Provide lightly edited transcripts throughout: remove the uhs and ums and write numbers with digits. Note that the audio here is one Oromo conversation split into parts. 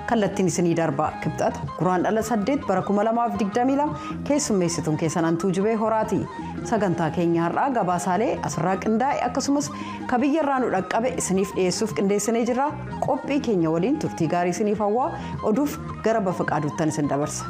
Kallattiin isinii darba Kibxata Guraandhala 8 bara 2022 keessummeessituun keessan Antuu Jibee Horaati. Sagantaa keenya har'aa gabaasaalee asirraa qindaa'e akkasumas ka biyya irraa nu dhaqqabe isiniif dhiyeessuuf qindeessinee jirra. Qophii keenya waliin turtii gaarii isiniif hawwaa oduuf gara bafa qaaduuttan isin dabarsa.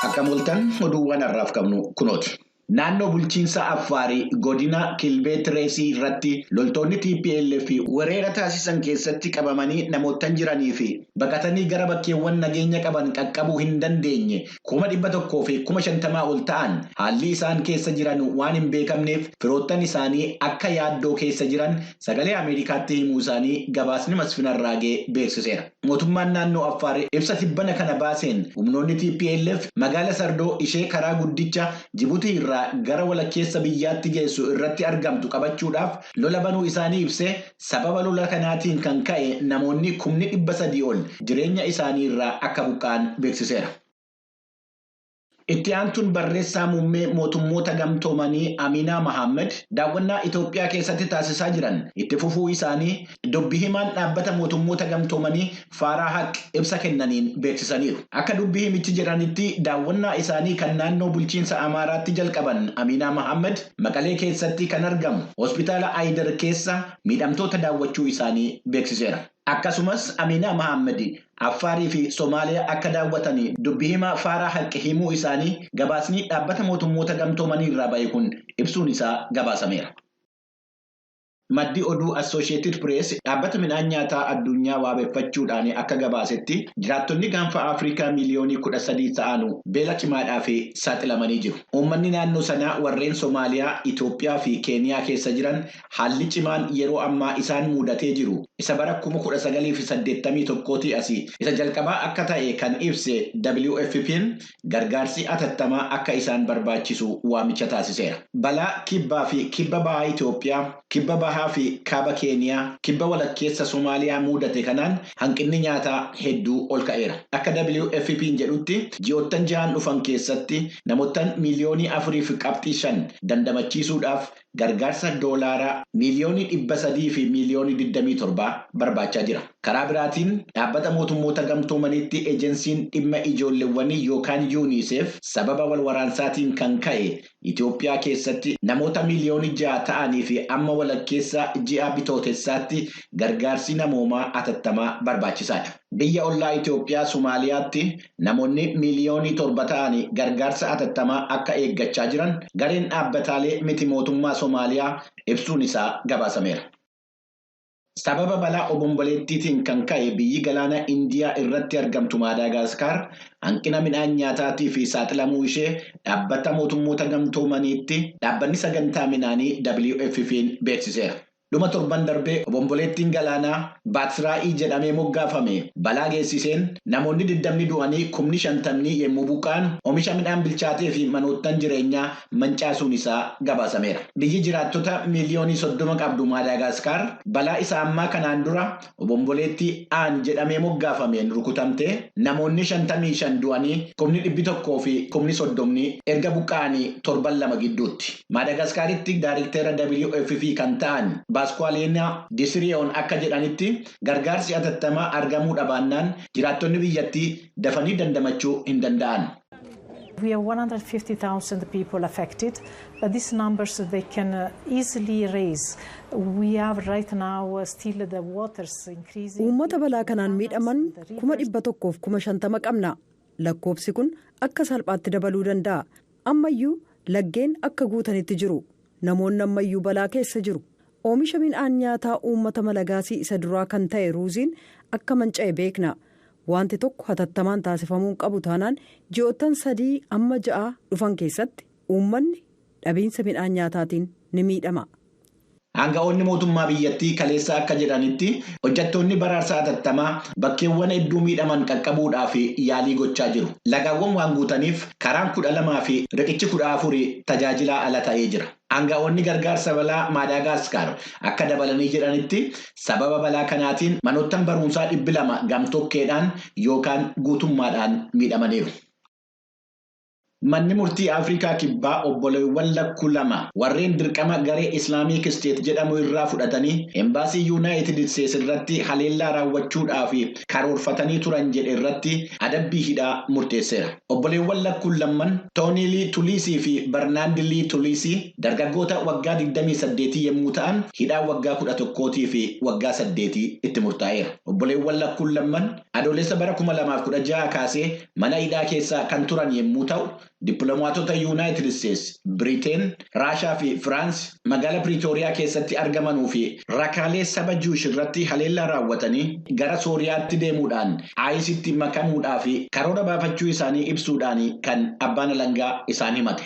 Akkam ooltan oduuwwan har'aaf qabnu kunooti. Naannoo bulchiinsa Affaarii godina Kilbeetireesii irratti loltoonni TPLF weerara taasisan keessatti qabamanii namoottan jiranii fi baqatanii gara bakkeewwan nageenya qaban qaqqabuu hin dandeenye 150,000 ol ta'an haalli isaan keessa jiran waan hin beekamneef firoottan isaanii akka yaaddoo keessa jiran sagalee Ameerikaatti himuu isaanii gabaasni Masfin Arraagee beeksiseera. Mootummaan naannoo Affaarii ibsa tibbana kana baaseen humnoonni TPLF magaala Sardoo ishee karaa guddicha Jibuutii irraa gara walakkeessa biyyaatti geessu irratti argamtu qabachuudhaaf lola banuu isaanii ibsee sababa lola kanaatiin kan ka'e namoonni 300,000 ol jireenya isaanii irraa akka buqqa'an beeksiseera. Itti aantuun barreessaa muummee mootummoota gamtoomanii Aminaa Mahammed daawwannaa Itoophiyaa keessatti taasisaa jiran itti fufuu isaanii dubbi himaan dhaabbata mootummoota gamtoomanii Faaraa Haq ibsa kennaniin beeksisaniiru. Akka dubbi himichi jedhanitti daawwannaa isaanii kan naannoo bulchiinsa Amaaraatti jalqaban Aminaa Mahammed Maqalee keessatti kan argamu hospitaala Aayidar keessa miidhamtoota daawwachuu isaanii beeksiseera. Akkasumas Aminaa Mahammed Affaarii fi Somaaliyaa akka daawwatanii dubbi himaa Faaraa Haqi himuu isaanii gabaasni dhaabbata mootummoota gamtoomanii irraa ba'e kun ibsuun isaa gabaasameera. Maddi oduu Associated Press dhaabbata midhaan nyaataa addunyaa waabeffachuudhaan akka gabaasetti jiraattonni gaanfa Afrikaa miiliyoonii 13 ta'an beela cimaadhaaf saaxilamanii jiru. Uummanni naannoo sanaa warreen Somaaliyaa, Itoophiyaa fi Keeniyaa keessa jiran haalli cimaan yeroo ammaa isaan mudatee jiru. Isa bara 1981 asii isa jalqabaa akka ta'e kan ibse WFP'n gargaarsi atattamaa akka isaan barbaachisu waamicha taasiseera. Balaa kibbaa fi kibba bahaa Itoophiyaa, kibba bahaa fi kaaba Keeniyaa, kibba walakkeessa Somaaliyaa mudate kanaan hanqinni nyaataa hedduu ol ka'eera. Akka WFP'n jedhutti ji'oottan 6 dhufan keessatti namoottan miiliyoonii 4.5 dandamachiisuudhaaf gargaarsa doolaaraa miiliyoonii 300 fi miiliyoonii 27 barbaachaa jira. Karaa biraatiin dhaabbata mootummoota gamtoomaniitti ejensiin dhimma ijoolleewwanii yookaan UNICEF sababa wal waraansaatiin kan ka'e Itoophiyaa keessatti namoota miiliyoonii 6 ta'anii fi amma walakkeessa ji'a bitootessaatti gargaarsi namoomaa atattamaa barbaachisaadha. Biyya ollaa Itoophiyaa Somaaliyaatti namoonni miiliyoonii 7 ta'anii gargaarsa atattamaa akka eeggachaa jiran gareen dhaabbataalee miti mootummaa Somaaliyaa ibsuun isaa gabaasameera. Sababa balaa obomboleettiitiin kan ka'e biyyi galaana Indiyaa irratti argamtu Maadaagaskar hanqina midhaan nyaataatii fi saaxilamuu ishee dhaabbata mootummoota gamtoomaniitti dhaabbanni sagantaa midhaanii WFP'n beeksiseera. Dhuma torban darbee obomboleettiin galaanaa Baatsiraa'ii jedhamee moggaafame balaa geessiseen namoonni 20 du'anii 50,000 yemmuu buqqa'an oomisha midhaan bilchaatee fi manoottan jireenyaa mancaasuun isaa gabaasameera. Biyyi jiraattota miiliyoonii 30 qabdu Maadaagaskar balaa isa ammaa kanaan dura obomboleettii Aan jedhamee moggaafameen rukutamtee namoonni 55 du'anii 100,000 fi 30,000 erga buqqa'anii torban 2 gidduutti. Maadaagaskaritti daariktera WFP kan ta'an Baaskwaaleenaa Disiriyoon akka jedhanitti gargaarsi atattamaa argamuu dhabaannaan jiraattonni biyyattii dafanii dandamachuu hin danda'an. We have 150,000 people affected, but these numbers they can easily raise. We have right now still the waters increasing. Uummata balaa kanaan miidhaman 150,000 qabna. Lakkoofsi kun akka salphaatti dabaluu danda'a. Ammayyuu laggeen akka guutanitti jiru. Namoonni ammayyuu balaa keessa jiru. Oomisha midhaan nyaataa uummata Malagaasii isa duraa kan ta'e ruuziin akka manca'e beekna. Wanti tokko hatattamaan taasifamuu qabu taanaan ji'oottan 3 amma 6 dhufan keessatti uummanni dhabiinsa midhaan nyaataatiin ni miidhama. Aanga'oonni mootummaa biyyattii kaleessa akka jedhanitti hojjettoonni baraarsa hatattamaa bakkeewwan hedduu miidhaman qaqqabuudhaaf yaalii gochaa jiru. Lagaawwan waan guutaniif karaan 12 fi riqichi 14 tajaajilaa ala ta'ee jira. Aanga'oonni gargaarsa balaa Maadaagaskar akka dabalanii jedhanitti sababa balaa kanaatiin manoottan barumsaa 200 gamtokkeedhaan yookaan guutummaadhaan miidhamaniiru. Manni murtii Afrikaa Kibbaa obboleewwan lakkuu lama warreen dirqama garee Islaamiik Isteet jedhamu irraa fudhatanii embaasii Yuunaayitid Isteets irratti haleellaa raawwachuudhaaf karoorfatanii turan jedhe irratti adabbii hidhaa murteesseera. Obboleewwan lakkuun lamman Toonii Lii Tuliisii fi Barnaand Lii Tuliisii dargaggoota waggaa 28 yommuu ta'an hidhaa waggaa 11 fi waggaa 8 itti murtaa'eera. Obboleewwan lakkuun lamman adoolessa bara 2016 kaasee mana hidhaa keessa kan turan yommuu ta'u, Dippiloomaatota Yuunaayitid Isteets, Biriteen, Raashaa fi Firaans magaalaa Piriitooriyaa keessatti argamanuu fi rakkaalee saba Juush irratti haleellaa raawwatanii gara Sooriyaatti deemuudhaan ISIStti makamuudhaa fi karoora baafachuu isaanii ibsuudhaan kan abbaan alangaa isaan himate.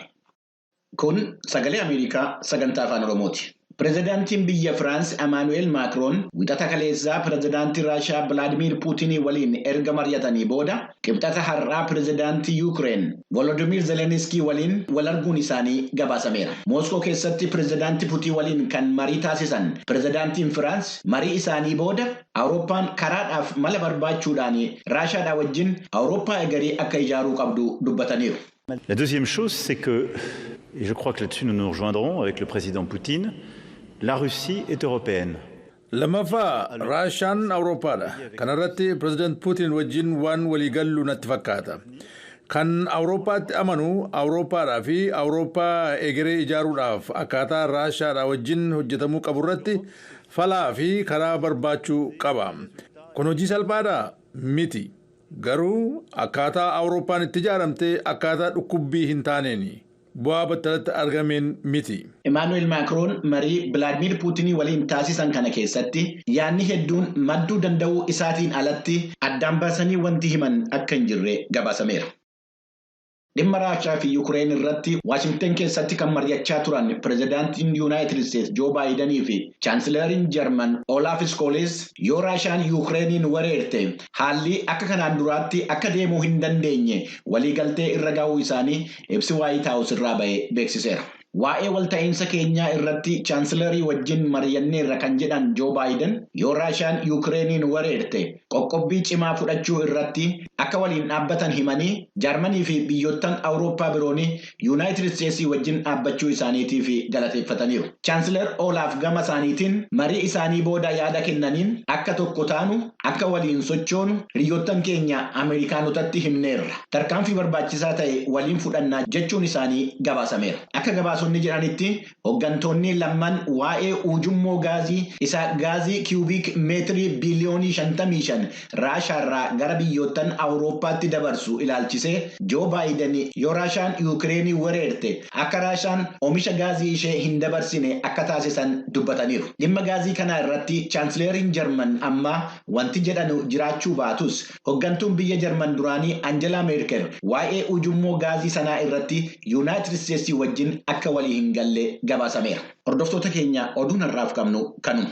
Kun sagalee Ameerikaa sagantaa afaan Oromooti. Pireezidaantiin biyya Firaans Amaanu'eel Maakroon wixata kaleessaa pireezidaantii Raashaa Bilaadimiir Puutinii waliin erga mari'atanii booda qibxata har'aa pireezidaantii Yuukireen Volodimiir Zelenskii waliin wal arguun isaanii gabaasameera. Mooskoo keessatti pireezidaantii Puutiin waliin kan marii taasisan pireezidaantiin Firaans marii isaanii booda Awurooppaan karaadhaaf mala barbaachuudhaan Raashaadhaa wajjin Awurooppaa egeree akka ijaaruu qabdu dubbataniiru. La deuxième chose, c'est que, et je crois que là-dessus nous nous rejoindrons avec le président Poutine, la Russie est européenne. Lammaffaa Raashaan Awurooppaadha. Kana irratti pireezidaant Puutiin wajjin waan waliigallu natti fakkaata. Kan Awurooppaatti amanu Awurooppaadhaa fi Awurooppaa egeree ijaaruudhaaf akkaataa Raashaadhaa wajjin hojjetamuu qabu irratti falaa fi karaa barbaachuu qaba. Kun hojii salphaadhaa? Miti. Garuu akkaataa Awurooppaan itti ijaaramte akkaataa dhukkubbii hin taaneeni. Bu'aa battalatti argameen miti. Imaanu'eel Maakroon marii Bilaadimiir Puutinii waliin taasisan kana keessatti yaadni hedduun madduu danda'uu isaatiin alatti addaan baasanii wanti himan akka hin jirre gabaasameera. Dhimma Raashaa fi Yuukireen irratti Waashingtan keessatti kan mari'achaa turan pireezidaantiin Yuunaayitid Isteets Joo Baayidanii fi Chaansilariin Jarman Olaaf Iskooles yoo Raashaan Yuukireeniin weerarte haalli akka kanaan duraatti akka deemuu hin dandeenye waliigaltee irra ga'uu isaanii ibsi Waayit Haawus irraa ba'ee beeksiseera. Waa'ee walta'iinsa keenyaa irratti chaansilarii wajjin mari'anneerra kan jedhan Joo Baayiden yoo Raashaan Yuukireeniin weerarte qoqqobbii cimaa fudhachuu irratti akka waliin dhaabbatan himanii Jaarmanii fi biyyoottan Awurooppaa biroon Yuunaayitid Isteetsii wajjin dhaabbachuu isaaniitiif galateeffataniiru. Chaansilar Olaaf gama isaaniitiin marii isaanii booda yaada kennaniin akka tokko taanu akka waliin sochoonu hiriyoottan keenya Ameerikaanotatti himneerra. Tarkaanfii barbaachisaa ta'e waliin fudhannaa jechuun isaanii gabaasameera. Akka gabaasonni jedhanitti hooggantoonni lamman waa'ee ujummoo gaazii isa gaazii kiubiik meetirii biliyoonii 55 Raashaarraa gara biyyoottan Awurooppaatti dabarsu ilaalchisee Joo Baayiden yoo Raashaan Yuukireenii weerarte akka Raashaan oomisha gaazii ishee hin dabarsine akka taasisan dubbataniiru. Dhimma gaazii kanaa irratti chaansileriin Jarman ammaa wanti jedhanu jiraachuu baatus hooggantuun biyya Jarman duraanii Angelaa Meerkel waa'ee ujummoo gaazii sanaa irratti Yuunaayitid Isteetsii wajjin akka walii hin galle gabaasameera. Hordoftoota keenya oduun har'aaf qabnu kanuma.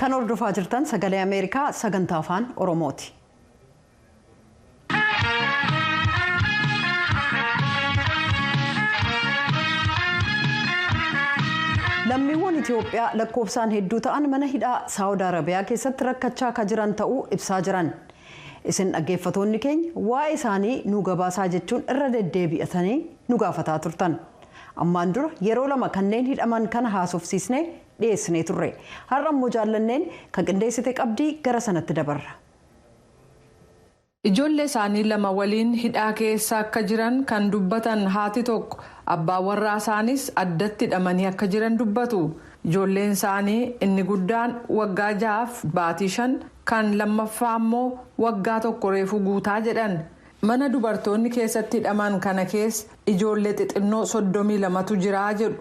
Kan hordofaa jirtan sagalee Ameerikaa sagantaa afaan Oromooti. Lammiiwwan Itoophiyaa lakkoofsaan hedduu ta'an mana hidhaa Saawud Arabiyaa keessatti rakkachaa akka jiran ta'uu ibsaa jiran. Isin dhaggeeffattoonni keenya waa'ee isaanii nu gabaasaa jechuun irra deddeebi'atanii nu gaafataa turtan. Ammaan dura yeroo lama kanneen hidhaman kana haasofsiisnee dhiyeessinee turre. Har'a immoo jaallanneen kan qindeessite qabdii gara sanatti dabarra. Ijoollee isaanii lama waliin hidhaa keessa akka jiran kan dubbatan haati tokko abbaan warraa isaanis addatti hidhamanii akka jiran dubbatu. Ijoolleen isaanii inni guddaan waggaa 6 baatii 5 kan lammaffaa immoo waggaa 1 reefuu guutaa jedhan. Mana dubartoonni keessatti hidhaman kana keessa ijoollee xixinnoo 32tu jira jedhu.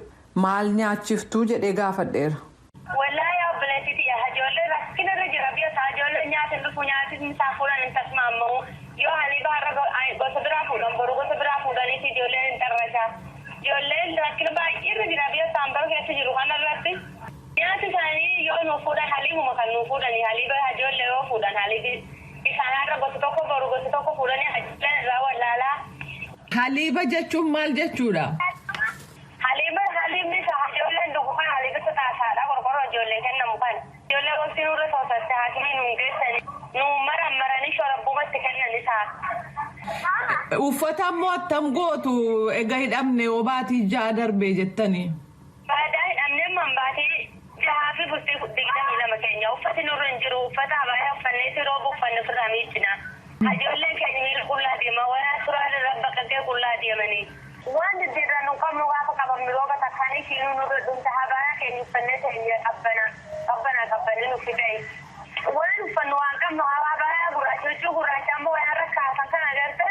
Maal nyaachiftuu jedhee gaafadheera. Wallaahi obboleettii ijoollee rakkina irra jira biyya isaa ijoollee nyaata dhufu nyaati isaa fuudhan hin tasmaamamu yoo haliiba har'a gosa biraa fuudhan boru gosa biraa fuudhaniiti ijoolleen hin xarrachaa ijoolleen rakkina baay'ee irra jira biyya isaan bara keessa jiru kanarratti nyaati isaanii yoo nu fuudhan haliibuma kan nu fuudhani haliiba ijoollee yoo fuudhan haliibi isaan har'a gosa tokko boru gosa tokko fuudhanii ijoolleen irraa wallaalaa Haliiba jechuun maal jechuudha? Haliiba haliibni isaa ijoolleen dhugu kan haliiba isa taasaadha qorqorroo ijoollee kennamu kan. Ijoollee gosti nurra soosatte haakimii nuun geessani nuun maran maranii shorabbumatti kennan isaa. Uffata immoo attam gootu egaa hidhamne yoo baatii 6 darbee jettanii. Baadaa hidhamne man baatii 6 fi bultii 22 keenya uffati nurra hin jiru uffata abaayaa uffannee si rooba uffanne ofirraa miiccina. Ijoolleen keenya miila qullaa deema wayaa suuraa irra baqaqee qullaa deemanii. Waan diddiirraa nu qabnu gaafa qabamnu rooba takkaan ishiinuu nurra dhumta abaayaa keenya uffannee keenya qabbana qabbana qabbanee nu fidee. Waan uffannu waan qabnu abaayaa gurraacha huccuu gurraacha ammoo wayaa irra kaasan kan agarte.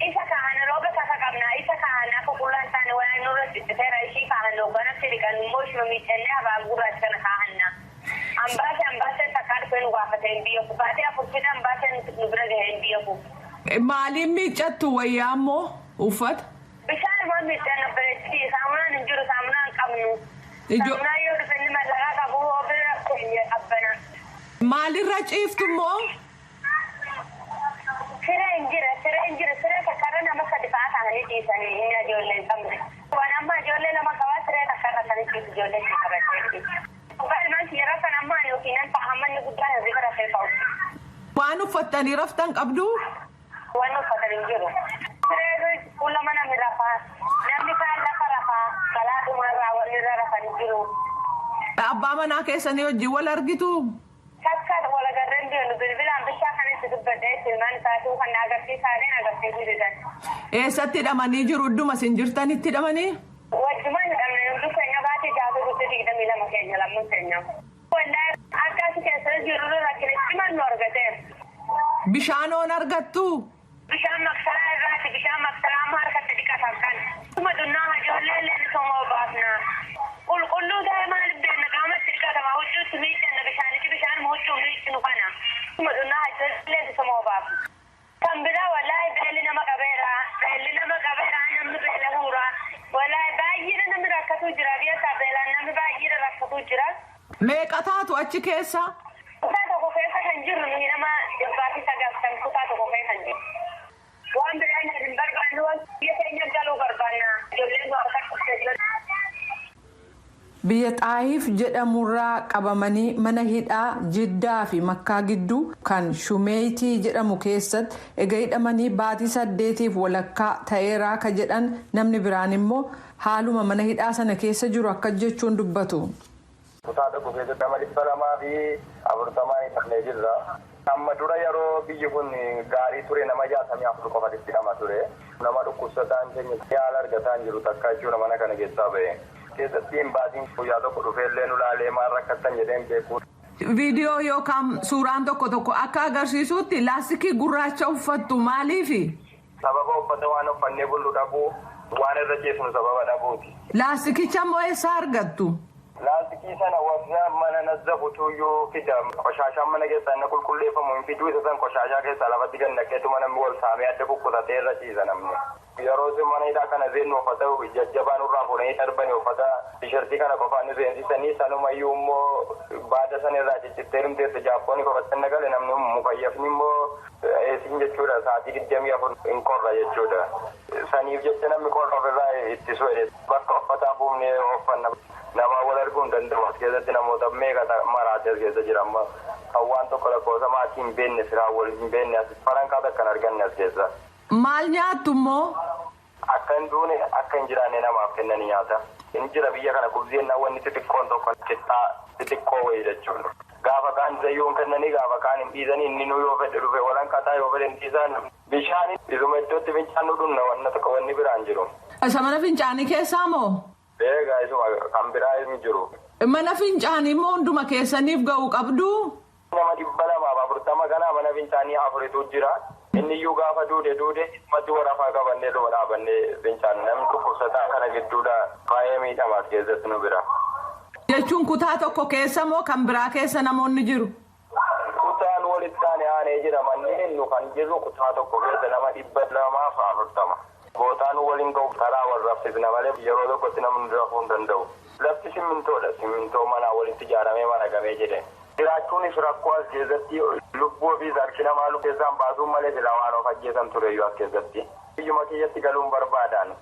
Isa kaa'an rooba takka qabna isa kaa'an akka qullaan taane wayaa nurra cicciteera ishii kaa'an hoogganatti dhiqan immoo ishuma miiccannee abaa gurraacha kana kaa'anna. Ambaasee ambaasee takkaa dhufee nu gaafate hin biyyaku baatee 4 fida ambaasee nu bira gahee hin biyyaku. Maaliin miiccattu wayyaa immoo uffata? Bishaan immoo miiccanna bareechiti saamunaan hin jiru saamunaan qabnu. Saamunaan yoo dhufe inni mallaqaa qabu hoo bira keenya qabbana. Maalirra ciiftu immoo? Siree hin jira siree hin jiru siree takkarra nama 3 fa'aa ta'anii ciisanii inni ijoollee hin qabne. Waan amma ijoollee 2 qabaa siree takkarra kan ciisu ijoollee itti qabateetti. Ilmaan kiyya rafan amma ani yookiin nan ta'a manni guddaan hirriba rafee ka'u. Waan uffattanii raftan qabdu? Waan uffatan hin jiru. Siree fuula mana mi rafaa namni kaan lafa rafaa balaa dhumarraa wanni irra rafan hin jiru. Abbaa manaa keessanii wajjin wal argitu? Takka wal agarreen deemu bilbilaan bishaa kan itti dubbadhee ilmaan isaatuu kan agarsiisaaleen agarsiisuu didan. Eessatti hidhamanii jiru? Idduma isin jirtanitti hidhamanii? Wajjumaan hidhamne hundi keenya baatee 6 fi 22 keenya lamman keenya. Wallaahi akka asi keessa jiru rakkina cimaan nu argateera. Bishaan oon argattu? Bishaan maksaraa irraati bishaan maksaraa amma harkatti dhiqatan kan. Kuma dunnaa ijoollee illee ni somoo baafna. Qulqulluu ta'e maaliif beekna qaamatti dhiqatama huccuutti miiccanna bishaanitti bishaan huccuu miiccinu kana. Kuma dunnaa ijoollee ni somoo baafna. Kan biraa wallaahi beelli nama qabeera beelli nama qabeera namni beela huura. Wallaahi baay'ee namni rakkatu jira biyya isaa beelaan namni baay'ee rakkatu jira. Meeqa taatu achi keessa? Kutaa tokko keessa kan jirru nuyi nama 190 kutaa tokko keessa kan jiru. Waan biraan hin barbaannu waan biyya keenya galuu barbaanna. Ijoolleen nu harka dhuftee jiru. Biyya Xaayiif jedhamurraa qabamanii mana hidhaa Jiddaa fi Makkaa gidduu kan Shumeeyitii jedhamu keessatti ega hidhamanii baatii 8 walakkaa ta'eeraa ka jedhan namni biraan immoo haaluma mana hidhaa sana keessa jiru akka jechuun dubbatu. Kutaa tokko keessatti nama 240 hidhamnee jirra. Amma dura yeroo biyyi kun gaarii ture nama 64 qofatti hidhama ture. Nama dhukkubsataan keenya yaala argataa hin jiru takka jechuudha mana kana keessaa ba'e. Keessatti hin baatiin guyyaa tokko dhufee illee nu laalee maal rakkattan jedhee hin beeku. Viidiyoo yookaan suuraan tokko tokko akka agarsiisutti laastikii gurraacha uffattu maaliifi? Sababa uffata waan uffannee bullu dhabuu waan irra ciisnu sababa dhabuuti. Laastikicha immoo eessaa argattu? Laastikii sana warra mana nazzafutu iyyuu fida. Qoshaashaan mana keessaa inni qulqulleeffamu hin fiduu isa san qoshaashaa keessaa lafatti gad naqeetuma namni wal saamee adda kukkutatee irra ciisa namni. Yeroo isin mana hidhaa kana seennu uffata jajjabaa nurraa fuudhanii darbanii uffata tishertii kana qofaan nu seensisanii sanumayyuu immoo baada sana irraa ciccittee dhumteessa jaappoonni qofatti nagale namni mukayyafni immoo eesin jechuudha sa'aatii 24 hin qorra jechuudha. Saniif jecha namni qorra ofirraa ittisu jedhe bakka uffataa buufnee uffanna. Nama wal arguu hin danda'u as keessatti namoota meeqa maraate as keessa jira amma kan waan tokko lakkoofsa maatii hin beekne firaa wal hin beekne as farankaa takka hin arganne as keessa. Maal nyaattu immoo? Akka hin duune akka hin jiraanne namaaf kennanii nyaata. Hin jira biyya kana kubzeen wanni xixiqqoon tokko qixxaa xixiqqoo wayii jechuudha. Gaafa kaan zayyoon kennanii gaafa kaan hin dhiisanii inni nu yoo fedhe dhufe walanqataa yoo fedhe hin dhiisan bishaan isuma iddootti fincaan nu dhunna wanna tokko wanni biraan jiru. Isa mana fincaanii keessaa moo? Eegaa isuma kan biraa hin jiru. Mana fincaanii immoo hunduma keessaniif ga'u qabdu? Nama 240 kanaa mana fincaanii 4tu jira. Inni iyyuu gaafa duude duude isumatti warafaa qabannee dhuma dhaabannee fincaan namni dhukkubsataa kana gidduudha baay'ee miidhamaas keessatti nu bira. Jechuun kutaa tokko keessa moo kan biraa keessa namoonni jiru? Kutaan walitti aanee aanee jira manneen nu kan jirru kutaa tokko keessa nama 240. Bootaan waliin ga'u karaa wal raffisna malee yeroo tokkotti namni rafuu hin danda'u. Lafti simmintoodha. Simmintoo manaa walitti ijaaramee maragamee jedhe. Jiraachuunis rakkoo as keessatti lubbuu ofiis harki namaa keessaan baasuun malee silaa waan of ajjeesan tureyyuu as keessatti. Biyyuma kiyyatti galuun barbaadan.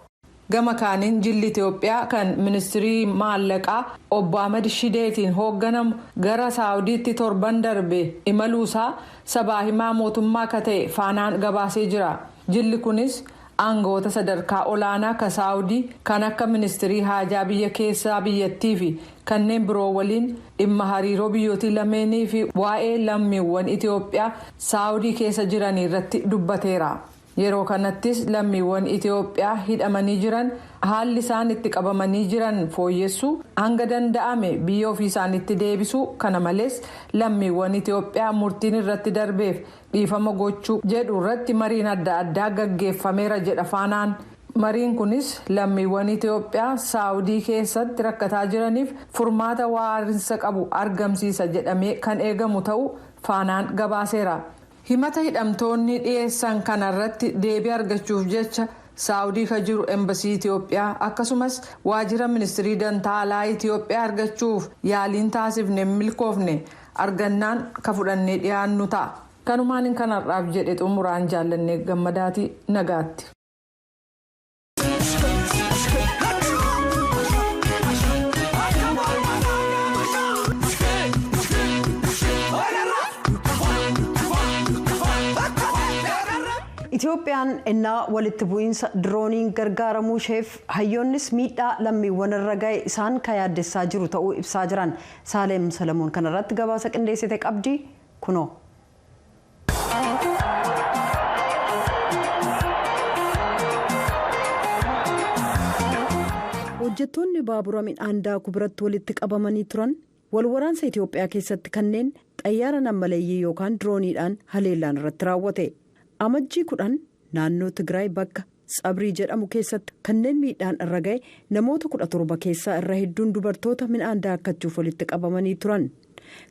Gama kaaniin jilli Itoophiyaa kan ministirii maallaqaa obbo Ahmad Shideetiin hoogganamu gara Saawudiitti torban darbe imaluusaa sabaa himaa mootummaa akka ta'e Faanaan gabaasee jira. Jilli kunis aangawoota sadarkaa olaanaa ka Saawudii kan akka ministirii haajaa biyya keessaa biyyattii fi kanneen biroo waliin dhimma hariiroo biyyootii lameenii fi waa'ee lammiiwwan Itoophiyaa Saawudii keessa jiranii irratti dubbateera. Yeroo kanattis lammiiwwan Itoophiyaa hidhamanii jiran haalli isaan itti qabamanii jiran fooyyessuu, hanga danda'ame biyya ofii isaaniitti deebisuu, kana malees lammiiwwan Itoophiyaa murtiin irratti darbeef dhiifama gochuu jedhu irratti mariin adda addaa gaggeeffameera jedha Faanaan. Mariin kunis lammiiwwan Itoophiyaa Saawudii keessatti rakkataa jiraniif furmaata waarinsa qabu argamsiisa jedhamee kan eegamu ta'uu Faanaan gabaaseera. Himata hidhamtoonni dhiyeessan kanarratti deebii argachuuf jecha Saawudii ka jiru embasii Itoophiyaa akkasumas waajjira ministirii dantaa alaa Itoophiyaa argachuuf yaaliin taasifne milkoofne. Argannaan ka fudhannee dhiyaannu ta'a. Kanumaan kanarraaf jedhe xumuraan. Jaallannee Gammadaatii, nagaatti. Itoophiyaan innaa walitti bu'iinsa dirooniin gargaaramuu isheef hayyoonnis miidhaa lammiiwwan irra ga'e isaan ka yaaddessaa jiru ta'uu ibsaa jiran. Saaleem Salamuun kanarratti gabaasa qindeessite qabdi, kunoo. Hojjettoonni baabura midhaan daakuu biratti walitti qabamanii turan wal waraansa Itoophiyaa keessatti kanneen xayyaara nammaleeyyii yookaan dirooniidhaan haleellaan irratti raawwate. Amajjii 10 naannoo Tigraay bakka Tsabrii jedhamu keessatti kanneen miidhaan irra ga'e namoota 17 keessaa irra hedduun dubartoota midhaan daakkachuuf walitti qabamanii turan.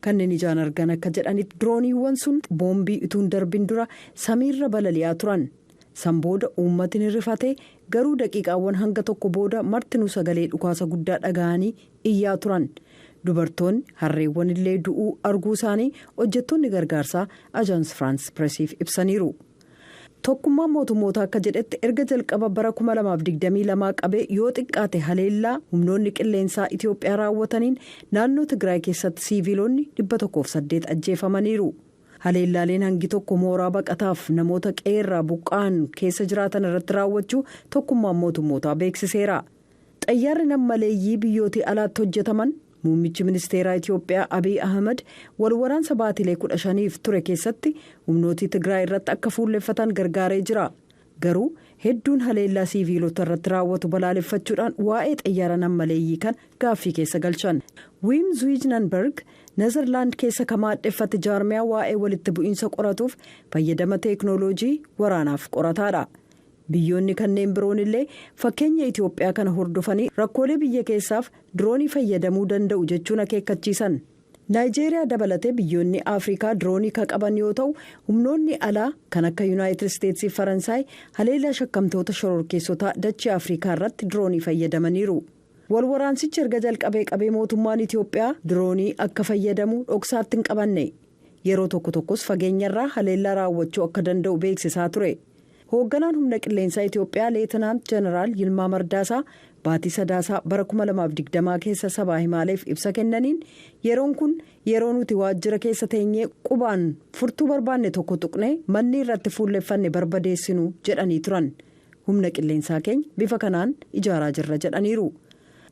Kanneen ijaan argan akka jedhanitti, dirooniiwwan sun boombii utuun darbin dura samiirra balali'aa turan. San booda uummatni rifatee, garuu daqiiqaawwan hanga tokko booda martinuu sagalee dhukaasa guddaa dhaga'anii iyyaa turan. Dubartoonni, harreewwan illee du'uu arguu isaanii hojjettoonni gargaarsaa Ajaans Firaans Pireesiif ibsaniiru. Tokkummaan mootummoota akka jedhetti, erga jalqaba bara 2022 qabee yoo xiqqaate haleellaa humnoonni qilleensaa Itiyoophiyaa raawwataniin naannoo Tigraay keessatti siiviilonni 108 ajjeefamaniiru. Haleellaaleen hangi tokko mooraa baqataaf namoota qeerraa buqqa'an keessa jiraatan irratti raawwachuu tokkummaan mootummootaa beeksiseera. Xayyaarri nammaleeyyii biyyootii alaatti hojjetaman muummichi ministeeraa Itiyoophiyaa Abiy Ahmed wal waraansa baatilee 15f ture keessatti humnootii Tigraay irratti akka fuulleffatan gargaaree jira. Garuu hedduun haleellaa siiviilota irratti raawwatu balaaleffachuudhaan waa'ee xayyaara nammaleeyyii kan gaaffii keessa galchan. Wiim Zuwijnanberg Nezerlaand keessa ka maadheffate jaarmiyaa waa'ee walitti bu'iinsa qoratuuf fayyadama teeknooloojii waraanaaf qorataadha. Biyyoonni kanneen biroon illee fakkeenya Itiyoophiyaa kana hordofanii rakkoolee biyya keessaaf diroonii fayyadamuu danda'u jechuun akeekkachiisan. Naayijeeriyaa dabalatee biyyoonni Afrikaa diroonii ka qaban yoo ta'u, humnoonni alaa kan akka Yuunaayitid Isteetsii fi Faransaay haleellaa shakkamtoota shororkeessotaa dachee Afrikaa irratti diroonii fayyadamaniiru. Wal waraansichi erga jalqabee qabee mootummaan Itiyoophiyaa diroonii akka fayyadamu dhoksaatti hin qabanne. Yeroo tokko tokkos fageenyarraa haleellaa raawwachuu akka danda'u beeksisaa ture. Hoogganaan humna qilleensaa Itiyoophiyaa Leetinaant Jeneraal Yilmaa Mardaasaa baatii Sadaasaa bara 2020 keessa sabaa himaaleef ibsa kennaniin, "Yeroon kun yeroo nuti waajjira keessa teenyee qubaan furtuu barbaanne tokko tuqnee manni irratti fuulleffanne barbadeessinu" jedhanii turan. "Humna qilleensaa keenya bifa kanaan ijaaraa jirra" jedhaniiru.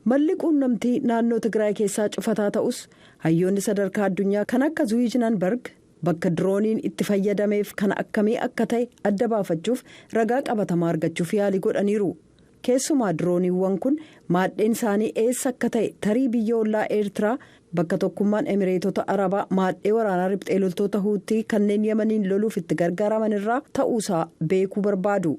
Malli quunnamtii naannoo Tigraay keessaa cufataa ta'us, hayyoonni sadarkaa addunyaa kan akka Zuwijnanberg bakka dirooniin itti fayyadameef kan akkamii akka ta'e adda baafachuuf ragaa qabatamaa argachuuf yaalii godhaniiru. Keessumaa dirooniiwwan kun maadheen isaanii eessa akka ta'e, tarii biyya ollaa Eertiraa bakka Tokkummaan Emireetota Arabaa maadhee waraanaa riphxee loltoota Huutii kanneen Yemaniin loluuf itti gargaaraman irraa ta'uusaa beekuu barbaadu.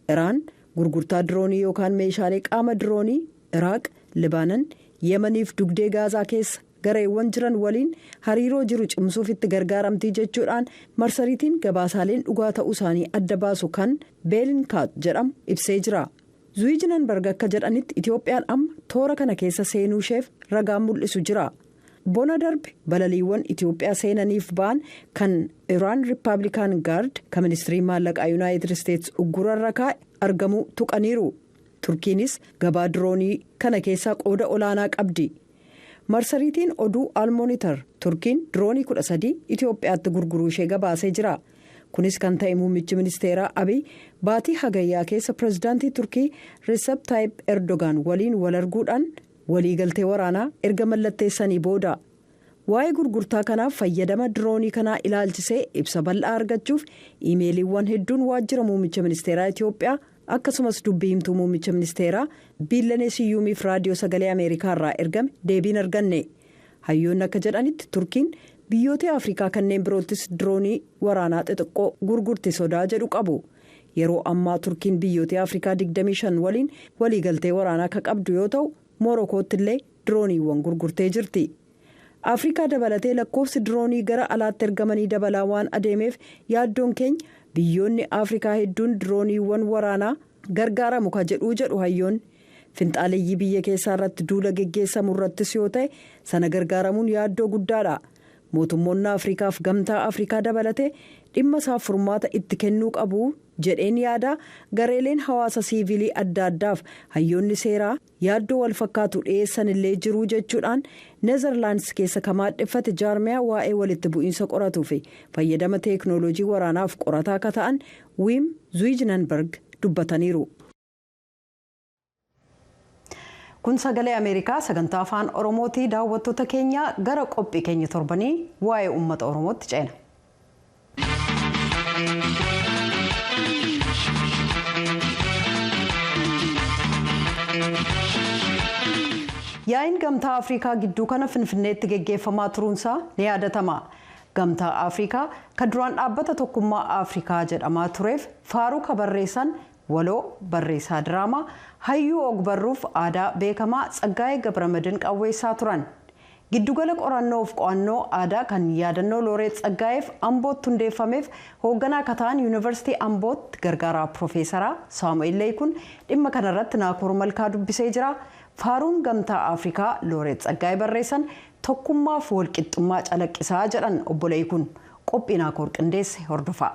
Iraan gurgurtaa diroonii yookaan meeshaalee qaama diroonii Iraaq, Libaanan, Yemaniif dugdee Gaazaa keessa gareewwan jiran waliin hariiroo jiru cimsuuf itti gargaaramtii jechuudhaan marsariitiin gabaasaaleen dhugaa ta'uu isaanii adda baasu kan Beelinkaat jedhamu ibsee jira. Zuwijnanberg akka jedhanitti, Itoophiyaan amma toora kana keessa seenuu isheef ragaan mul'isu jira. Bona darbe balaliiwwan Itiyoophiyaa seenaniif ba'an kan Iraan Riippaabilikaan Gaard kan ministirii maallaqaa Yuunaayitid Isteetsi uggurarra kaa'e argamuu tuqaniiru. Turkiinis gabaa diroonii kana keessaa qooda olaanaa qabdi. Marsariitiin oduu Almoonitar Turkiin diroonii 13 Itiyoophiyaatti gurguruu ishee gabaasee jira. Kunis kan ta'e muummichi ministeeraa Abiy baatii hagayyaa keessa pirezidaantii Turkii Recep Tayyip Erdogan waliin wal arguudhaan waliigaltee waraanaa erga mallatteessanii booda. Waa'ee gurgurtaa kanaaf fayyadama diroonii kanaa ilaalchisee ibsa bal'aa argachuuf iimeeliiwwan hedduun waajjira muummicha ministeeraa Itiyoophiyaa akkasumas dubbii himtuu muummicha ministeeraa Biillanee Siyyuumiif raadiyoo sagalee Ameerikaa irraa ergame deebiin arganne. Hayyoonni akka jedhanitti Turkiin biyyoota Afrikaa kanneen biroottis diroonii waraanaa xixiqqoo gurgurti sodaa jedhu qabu. Yeroo ammaa Turkiin biyyoota Afrikaa 25 waliin waliigaltee waraanaa akka qabdu yoo ta'u, Morokootti illee dirooniiwwan gurgurtee jirti. Afrikaa dabalatee lakkoofsi diroonii gara alaatti ergamanii dabalaa waan adeemeef yaaddoon keenya biyyoonni Afrikaa hedduun dirooniiwwan waraanaa gargaaramu ka jedhuu jedhu hayyoonni. Finxaaleeyyii biyya keessaa irratti duula geggeessamu irrattis yoo ta'e sana gargaaramuun yaaddoo guddaadha. Mootummoonni Afrikaaf gamtaa Afrikaa dabalatee dhimma isaaf furmaata itti kennuu qabu jedheen yaada gareeleen hawaasa siivilii adda addaaf hayyoonni seeraa yaaddoo wal fakkaatu dhiyeessan illee jiruu jechuudhaan Neezerlaandis keessa kan maadheffate jaarmiyaa waa'ee walitti bu'iinsa qoratuu fi fayyadama teeknooloojii waraanaaf qorataa akka ta'an Wiim Zuijnenberg dubbataniiru. Kun sagalee Ameerikaa sagantaa afaan Oromootii daawwattoota keenya gara qophii keenya torbanii waa'ee uummata Oromootti ceena. Yaa'iin gamtaa Afrikaa gidduu kana Finfinneetti geggeeffamaa turuunsaa ni yaadatama. Gamtaa Afrikaa kan duraan dhaabbata tokkummaa Afrikaa jedhamaa tureef faaruu barreessan waloo barreessaa diraamaa hayyuu ogbarruuf aadaa beekamaa Tsaggaayee Gabramadin qawweessaa turan. Giddugala qorannoof qo'annoo aadaa kan yaadannoo Looreet Tsaggaayeef Ambootti hundeeffameef hoogganaa akka ta'an Yuunivarsiitii Ambootti gargaaraa Piroofeesaraa Saamu'eel Leekun dhimma kanarratti Naakoor Malkaa dubbisee jira. Faaruun gamtaa Afrikaa Looreet Tsaggaayee barreessan tokkummaaf walqixxummaa calaqqisaa jedhan obbo Leekun qophii Naakoor qindeesse hordofaa.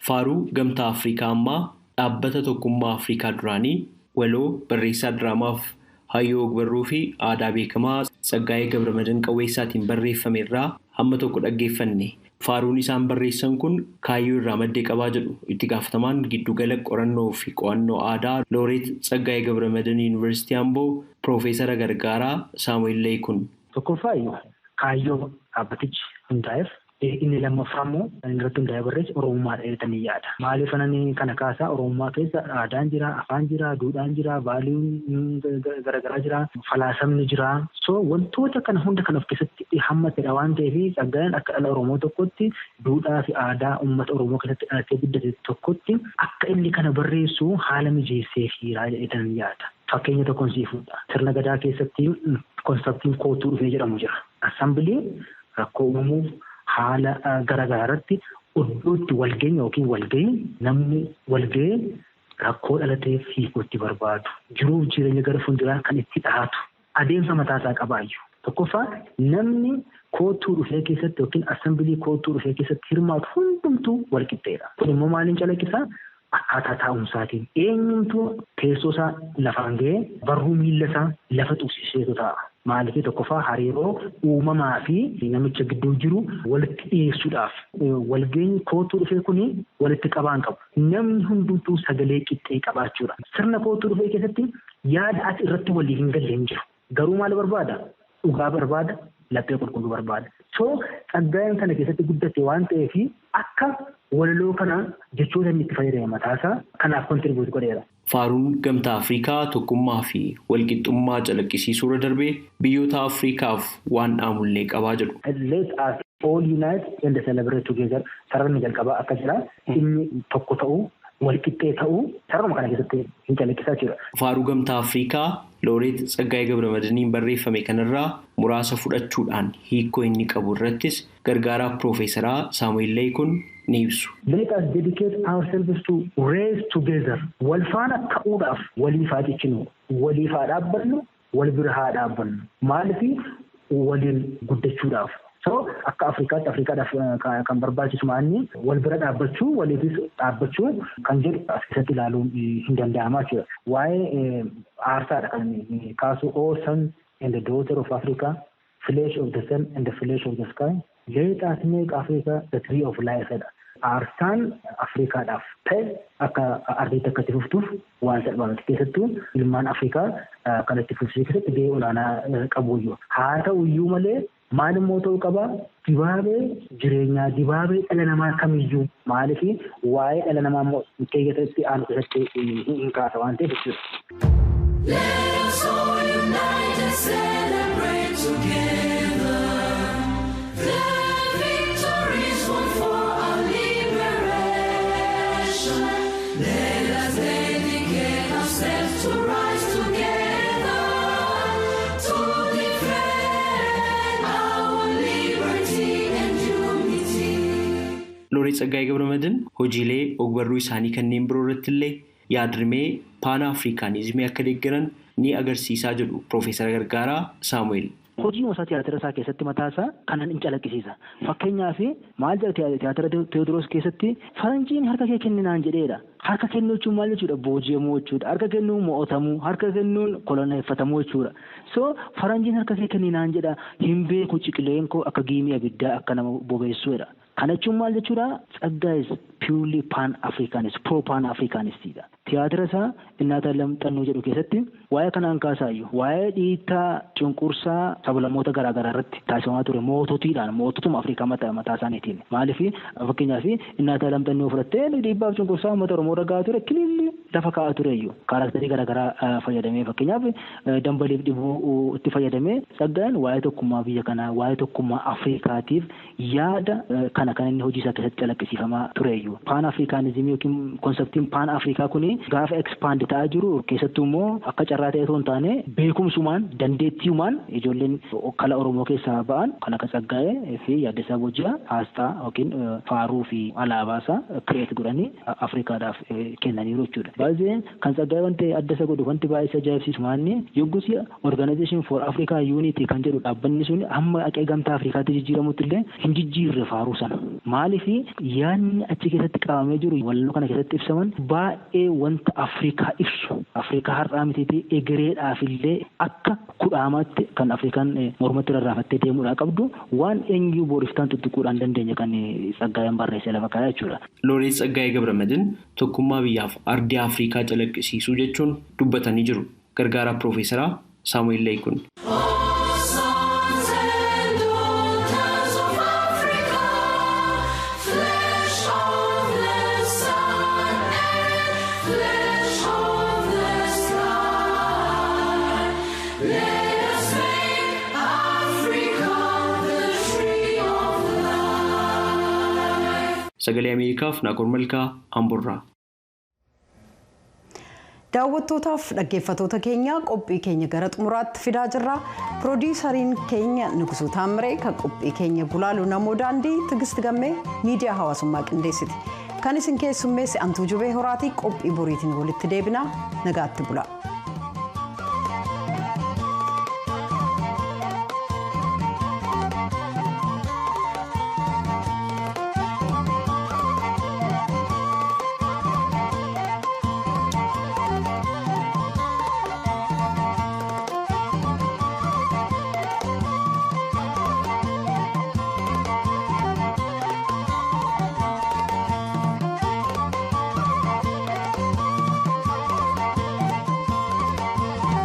Faaruu gamtaa Afrikaa ammaa dhaabbata tokkummaa Afrikaa duraanii waloo barreessaa diraamaaf hayyuu ogbarruu fi aadaa beekamaa Tsaggaayee Gabramadin Qawweessaatiin barreeffame irraa hamma tokko dhaggeeffanne. Faaruun isaan barreessan kun kaayyoo irraa maddee qabaa jedhu itti gaafatamaan giddugala qorannoo fi qo'annoo aadaa Looreet Tsaggaayee Gabramadin Yuunivarsiitii Amboo Piroofeesara Gargaaraa Saamu'eel Leekun. Tokkoffaa kaayyoo dhaabbatichi hundaa'eef. Inni lammaffaa immoo kan irratti hundaa'ee barreesse Oromummaadha jedhanii yaada. Maaliif anani kana kaasaa Oromummaa keessa aadaan jira, afaan jira, duudhaan jira, vaaliin garaagaraa jira, falaasamni jira. So wantoota kana hunda kan of keessatti hammatedha waan ta'eef Tsaggaayeen akka dhala Oromoo tokkotti duudhaa fi aadaa uummata Oromoo keessatti dhalatee guddate tokkotti akka inni kana barreessu haala mijeessee fiiraa jedhanii yaada. Fakkeenya tokkoon sii fuudha. Sirna gadaa keessatti konseptiin kootuu dhufee jedhamu jira. Assambiliin rakkoo uumamuuf haala garaagaraa irratti iddoo itti walgeenye yookiin walgahii namni walgahee rakkoo dhalateef hiikootti barbaadu jiruuf jireenya gara fuulduraa kan itti dhahatu adeemsa mataasaa qabaayyuu. Tokkoffaa namni kootuu dhufee keessatti yookiin assambilii kootuu dhufee keessatti hirmaatu hundumtuu walqixxeedha. Kun immoo maaliin calaqqisaa? Akkaataa taa'umsaatiin eenyumtuu teessoo isaa lafaan ga'ee barruu miilla isaa lafa tuqsiiseetu taa'a. Maaliif tokkoffaa hariiroo uumamaa fi namicha gidduu jiru walitti dhiyeessuudhaaf walgeenyi kootuu dhufee kuni walitti qabaan qabu. Namni hundumtuu sagalee qixxee qabaachuudha. Sirna kootuu dhufee keessatti yaada ati irratti walii hin galle hin jiru. Garuu maal barbaada? Dhugaa barbaada, laphee qulqulluu barbaada. So Tsaggaayeen kana keessatti guddate waan ta'eef akka walaloo kana jechoota inni itti fayyadame mataasaa kanaaf kontribuut godheera. Faaruun Gamtaa Afrikaa tokkummaa fi walqixxummaa calaqqisiisuu irra darbee biyyoota Afrikaaf waan dhaamullee qabaa jedhu. Let us all unite and celebrate together. Sararni jalqabaa akka jira. Inni tokko ta'uu, walqixxee ta'uu sararuma kana keessatti hin calaqqisaa jira. Faaruu Gamtaa Afrikaa Looreet Tsaggaayee Gabramadiiniin barreeffame kanarraa muraasa fudhachuudhaan hiikoo inni qabu irrattis gargaaraa Piroofeesaraa Saamu'eel Leekun ni ibsu. Let us dedicate ourselves to raise together. Wal faana ka'uudhaaf waliif haa cichinu, waliif haa dhaabbannu, wal bira haa dhaabbannu. Maaliif waliin guddachuudhaaf. So akka Afrikaatti Afrikaadhaaf kan barbaachisu maanni wal bira dhaabbachuu, waliifis dhaabbachuu kan jedhu as keessatti ilaaluun hin danda'amaa jechuudha. Waa'ee aarsaadha kan kaasu: "O son and the daughter of Africa, flesh of the sun and the flesh of the sky, let us make Africa the tree of life" jedha. Aarsaan Afrikaadhaaf ta'e akka ardiitti akka itti fuftuuf waan salphaa miti. Keessattuu ilmaan Afrikaa kan itti fufsiisuu keessatti gahee olaanaa qabu iyyuu. Haa ta'u iyyuu malee maal immoo ta'uu qaba? Dibaabee jireenyaa, dibaabee dhala namaa kamiyyuu, maaliif waa'ee dhala namaa immoo keeyyatatti aanu keessatti hin kaasa waan ta'eef jechuudha. Let us all unite and celebrate together the victories won for our liberation. Let us dedicate ourselves to rise together to defend our liberty and unity. Looreet Tsaggaayee Gabramadiin hojiilee ogbarruu isaanii kanneen biroo irratti illee yaadrimee Paan Afrikaanizimii akka deeggaran ni agarsiisaa jedhu Piroofeesar Gargaaraa Saamu'eel. Hojii isaa tiyaatira isaa keessatti mataa isaa kanan hin calaqqisiisa. Fakkeenyaaf maal jedha tiyaatira Teewodiroos keessatti? Faranjiin harka kee kenninaan jedheedha. Harka kennuu jechuun maal jechuudha? Booji'amuu jechuudha. Harka kennuun mo'atamuu, harka kennuun koloneeffatamuu jechuudha. So faranjiin harka kee kenninaan jedha, hin beeku ciqileen koo akka giimii abiddaa akka nama bobeessuudha. Kana jechuun maal jechuudha? Tsaggaa is purely pan Africanist, pro pan Africanistiidha. Tiyaatira isaa Innaata Lamxannuu jedhu keessatti waa'ee kanaan kaasaayyuu waa'ee dhiittaa cunqursaa sablammoota garaagaraa irratti taasifamaa ture moototiidhaan, moototuma Afrikaa mataa isaaniitiin. Maaliif, fakkeenyaaf Innaata Lamxannuu fudhattee dhiibbaaf cunqursaa uummata Oromoo irra gahaa ture kililli lafa kaa'aa ture iyyuu. Characterii garaagaraa fayyadamee, fakkeenyaaf dambaliif dhibuu itti fayyadamee, Tsaggaan waa'ee tokkummaa biyya kanaa, waa'ee tokkummaa Afrikaatiif yaada kana kan inni hojii isaa keessatti calaqqisiifamaa ture iyyuu. Pan Africanismii yookiin conceptiin Pan Afrikaa kuni gaafa expand ta'aa jiru, keessattuu immoo akka carraa ta'e otoo hin taane beekumsumaan, dandeettiiwmaan ijoolleen kala Oromoo keessaa ba'an kan akka Tsaggaa'ee fi Yaaddeessaa Boojji'aa aasxaa yookiin faaruu fi alaabaa isaa create godhanii Afrikaadhaaf kennaniiru jechuudha. Baay'ee kan Tsaggaa'ee wanti adda isa godhu, wanti baay'ee isa ajaa'ibsiisu maanni, yoggus Organization for Africa Unity kan jedhu dhaabbanni sun hamma aqee Gamtaa Afrikaatti jijjiiramutti illee hin jijjiirre faaruu sana. Maaliif? Yaadni achi keessatti qabamee jiru, waloo kana keessatti ibsaman baay'ee wanta Afrikaa ibsu. Afrikaa har'aa mitiitii egereedhaaf illee akka kudhaamaatti kan Afrikaan mormatti rarraafattee deemuudhaa qabdu, waan eenyuu booriftaan tuttuquudhaan dandeenye kan Tsaggaayeen barreessee lafa kaa'ee jechuudha. Looreet Tsaggaayee Gabramadiin tokkummaa biyyaaf ardii Afrikaa calaqqisiisuu jechuun dubbatanii jiru. Gargaaraa Piroofeesaraa Saamu'eel Leekun. Sons and daughters of Africa, flesh of the sun and flesh of the sky. Let us make Africa the tree of life. Sagalee Ameerikaaf Naakoor Malkaa, Amboorraa. Daawwattootaaf dhaggeeffatoota keenya, qophii keenya gara xumuraatti fidaa jirra. Piroodiisariin keenya Nugusuu Taamiree, kan qophii keenya gulaalu Namoo Daandii, Tigist Gammee miidiyaa hawaasummaa qindeessiti. Kan isin keessummeesse Antuu Jubee Horaatii. Qophii boriitiin walitti deebinaa, nagaatti bula.